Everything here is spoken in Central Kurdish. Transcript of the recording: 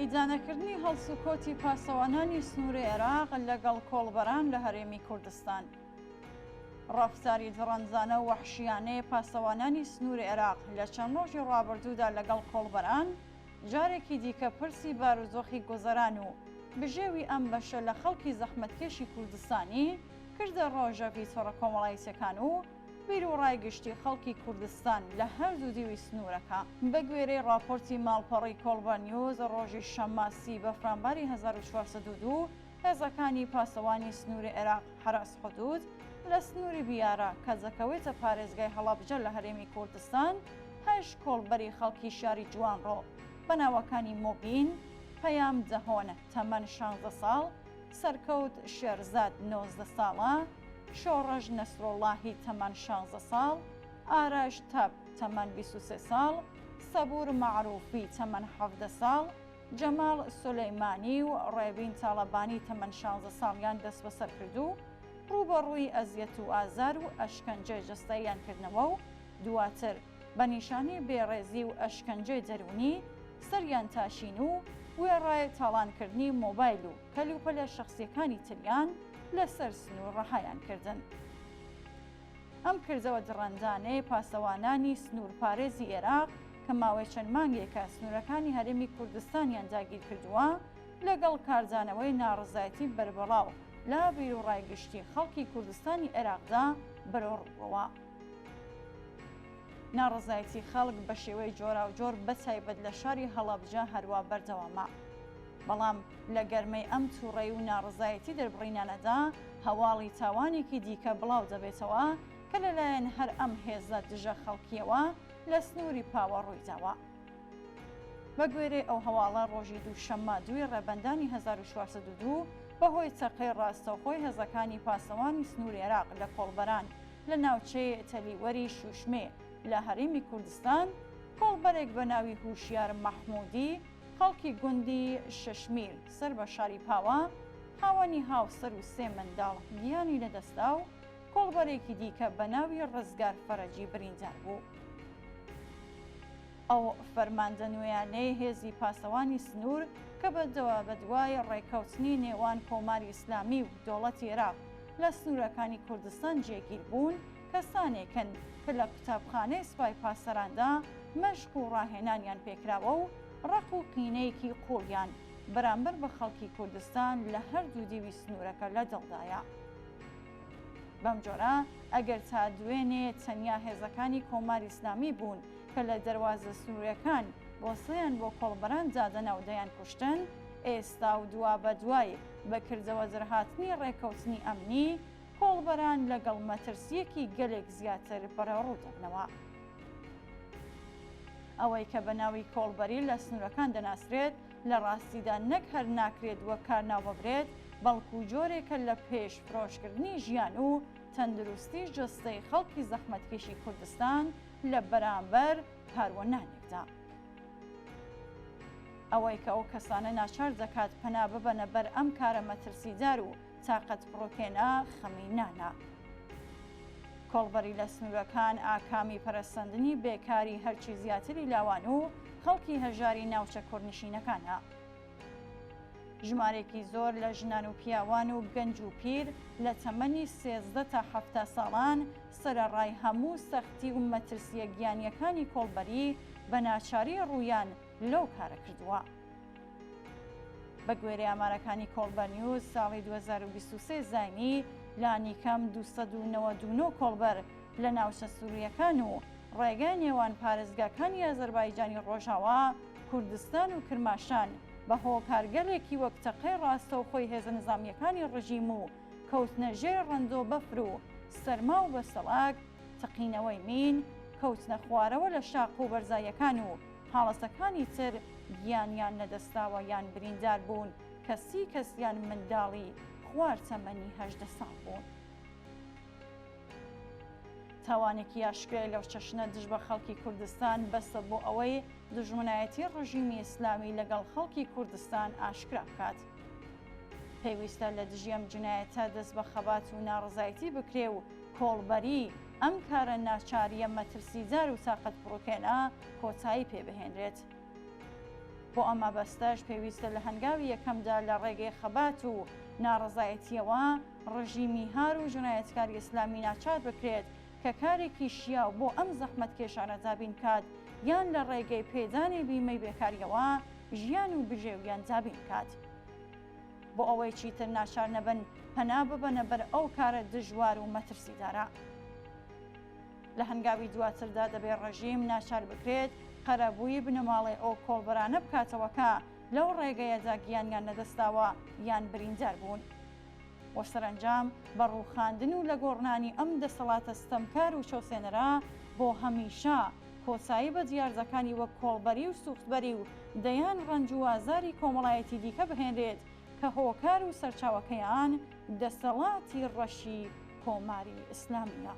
ئیدانەکردنی هەڵسوکەوتی پاسەوانانی سنووری عێراق لەگەڵ کۆڵبەران لە هەرێمی کوردستان. ڕەفتاری دڕندانە و وەحشیانەی پاسەوانانی سنووری عێراق لە چەند ڕۆژی ڕابردوودا لەگەڵ کۆڵبەران، جارێکی دیکە پرسی بارودۆخی گوزەران و بژێوی ئەم بەشە لە خەڵکی زەحمەتکێشی کوردستانی کردە ڕۆژەڤی تۆڕە کۆمەڵایتیەکان و بیروڕای گشتی خەڵکی کوردستان لە هەردوو دیوی سنوورەکە. بەگوێرەی ڕاپۆرتی ماڵپەڕی کۆڵبەر نیوز، ڕۆژی شەممە سی بەفرانباری 1402، هێزەکانی پاسەوانی سنووری عێراق، حرس حدود، لە سنووری بیارە کە دەکەوێتە پارێزگای هەڵەبجە لە هەرێمی کوردستان، هەشت کۆڵبەری خەڵکی شاری جوانڕۆ بە ناوەکانی موبین پەیام دەهۆن تەمەن شانزە ساڵ، سەرکەوت شێرزاد 19 ساڵە، شۆڕش نەسروڵڵاهی تەمەن 16 ساڵ، ئارەش تەپ تەمەن 23 ساڵ، سەبوور مەعرووفی تەمەن 17 ساڵ، جەماڵ سولەیمانی و ڕێبین تاڵەبانی تەمەن 16 ساڵیان دەستبەسەر کرد و ڕووبەڕووی ئەزیەت و ئازار و ئەشکەنجەی جەستەییان کردنەوە و دواتر بە نیشانەی بێڕێزی و ئەشکەنجەی دەروونی سەریان تاشین و وێڕای تاڵانکردنی مۆبایل و کەلوپەلە شەخسییەکانی تریان لەسەر سنوور ڕەهایان کردن. ئەم کردەوە دڕەندانەی پاسەوانانی سنوورپارێزی ئێراق کە ماوەی چەند مانگێکە سنوورەکانی هەرێمی کوردستانیان داگیرکردووە، لەگەڵ کاردانەوەی ناڕەزایەتی بەربڵاو لە بیروڕای گشتی خەڵکی کوردستانی عێراقدا بەرەوڕوو بووەوە. ناڕەزایەتی خەڵک بە شێوەی جۆراوجۆر بە تایبەت لە شاری هەڵەبجە هەروا بەردەوامە. بەڵام لە گەرمەی ئەم تووڕەیی و ناڕەزایەتی دەربڕینانەدا هەواڵی تاوانێکی دیکە بڵاو دەبێتەوە کە لەلایەن هەر ئەم هێزە دژە خەڵکییەوە لە سنووری پاوە ڕوویداوە. بە گوێرەی ئەو هەواڵە ڕۆژی دووشەممە دووی ڕێبەندانی 1402 بەهۆی تەقەی ڕاستەوخۆی هێزەکانی پاسەوانی سنووری عێراق لە کۆڵبەران لە ناوچەی تەلیوەری شوشمێ لە هەرێمی کوردستان، کۆڵبەرێک بە ناوی هوشیار مەحموودی خەڵکی گوندی شەشمیر سەر بە شاری پاوە، خاوەنی هاوسەر و سێ منداڵ گیانی لەدەستدا و کۆڵبەرێکی دیکە بە ناوی ڕزگار فەرەجی بریندار بوو. ئەو فەرماندە نوێیانەی هێزی پاسەوانی سنوور کە بە دوابەدوای ڕێککەوتنی نێوان کۆماری ئیسلامی و دۆڵەتی ئێراق لە سنوورەکانی کوردستان جێگیر بوون، کەسانێکن کە لە قوتابخانەی سوپای پاسداراندا مەشق و ڕاهێنانیان پێکراوە و ڕق و قینەیەکی قووڵیان بەرامبەر بە خەڵکی کوردستان لە هەردوو دیوی سنوورەکە لە دڵدایە. بەمجۆرە ئەگەر تا دوێنێ تەنیا هێزەکانی کۆماری ئیسلامی بوون کە لە دەروازە سنووریەکان بۆسەیان بۆ کۆڵبەران دادەنا و دەیانکوشتن، ئێستا و دوابەدوای بە کردەوە دەرهاتنی ڕێکەوتنی ئەمنی، کۆڵبەران لەگەڵ مەترسییەکی گەلێک زیاتر بەرەوڕوو دەبنەوە. ئەوەی کە بە ناوی کۆڵبەری لە سنوورەکان دەناسرێت، لە ڕاستیدا نەک هەر ناکرێت وەک کار ناوببرێت، بەڵکو جۆرێکە لە پێش فرۆشکردنی ژیان و تەندروستی جەستەی خەڵکی زەحمەتکێشی کوردستان لە بەرامبەر پاروە نانێکدا. ئەوەی کە ئەو کەسانە ناچار دەکات پەنا ببەنە بەر ئەم کارە مەترسیدار و تاقەتپڕوکێنە خەمی نانە. کۆڵبەری لە سنوورەکان ئاکامی پەرەسەندنی بێکاری هەرچی زیاتری لاوان و خەڵکی هەژاری ناوچە کوردنشینەکانە. ژمارێکی زۆر لە ژنان و پیاوان و گەنج و پیر لە تەمەنی 13 تا 70 ساڵان سەرەڕای هەموو سەختی و مەترسییە گیانییەکانی کۆڵبەری بە ناچاری ڕوویان لەو کارە کردووە. بە گوێرەی ئامارەکانی کۆڵبەر نیوز، ساڵی 2023 زاینی لانیکەم 299 کۆڵبەر لە ناوچە سوورییەکان و ڕێگای نێوان پارێزگاکانی ئازەربایجانی ڕۆژاوا، کوردستان و کرماشان بە هۆکارگەلێکی وەک تەقەی ڕاستەوخۆی هێزە نزامییەکانی ڕژیم و کەوتنە ژێر ڕەندۆ بەفر و سەرما و بەستەڵاک، تەقینەوەی مین، کەوتنە خوارەوە لە شاخ و بەرزاییەکان و حاڵەتەکانی تر گیانیان لەدەستداوە یان بریندار بوون کە سی کەسیان منداڵی خوار تەمەنی 18 ساڵ بوون. تاوانێکی ئاشکرای لەو چەشنە دژ بە خەڵکی کوردستان بەسە بۆ ئەوەی دوژمنایەتی ڕژیمی ئیسلامی لەگەڵ خەڵکی کوردستان ئاشکرا بکات. پێویستە لە دژی ئەم جنایەتە دەست بە خەبات و ناڕەزایەتی بکرێ و کۆڵبەری، ئەم کارە ناچارییە مەترسیدار و تاقەتپڕوکێنە کۆتایی پێ بهێنرێت. بۆ ئەم مەبەستەش پێویستە لە هەنگاوی یەکەمدا لە ڕێگەی خەبات و ناڕەزایەتییەوە ڕژیمی هار و جنایەتکاری ئیسلامی ناچار بکرێت کە کارێکی شیاو بۆ ئەم زەحمەتکێشانە دابین کات یان لە ڕێگەی پێدانی بیمەی بێکارییەوە ژیان و بژێویان دابین کات. بۆ ئەوەی چیتر ناچار نەبن پەنا ببەنە بەر ئەو کارە دژوار و مەترسیدارە. لە هەنگاوی دواتردا دەبێ ڕژیم ناچار بکرێت قەرەبووی بنەماڵەی ئەو کۆڵبەرانە بکاتەوە کە لەو ڕێگەیەدا گیانیان لەدەستداوە یان بریندار بوون و سەرەنجام بە ڕووخاندن و لەگۆڕنانی ئەم دەسەڵاتە ستەمکار و چەوسێنەرە بۆ هەمیشە کۆتایی بە دیاردەکانی وەک کۆڵبەری و سووختبەری و دەیان ڕەنج و ئازاری کۆمەڵایەتی دیکە بهێنرێت کە هۆکار و سەرچاوەکەیان دەسەڵاتی ڕەشی کۆماری ئیسلامییە.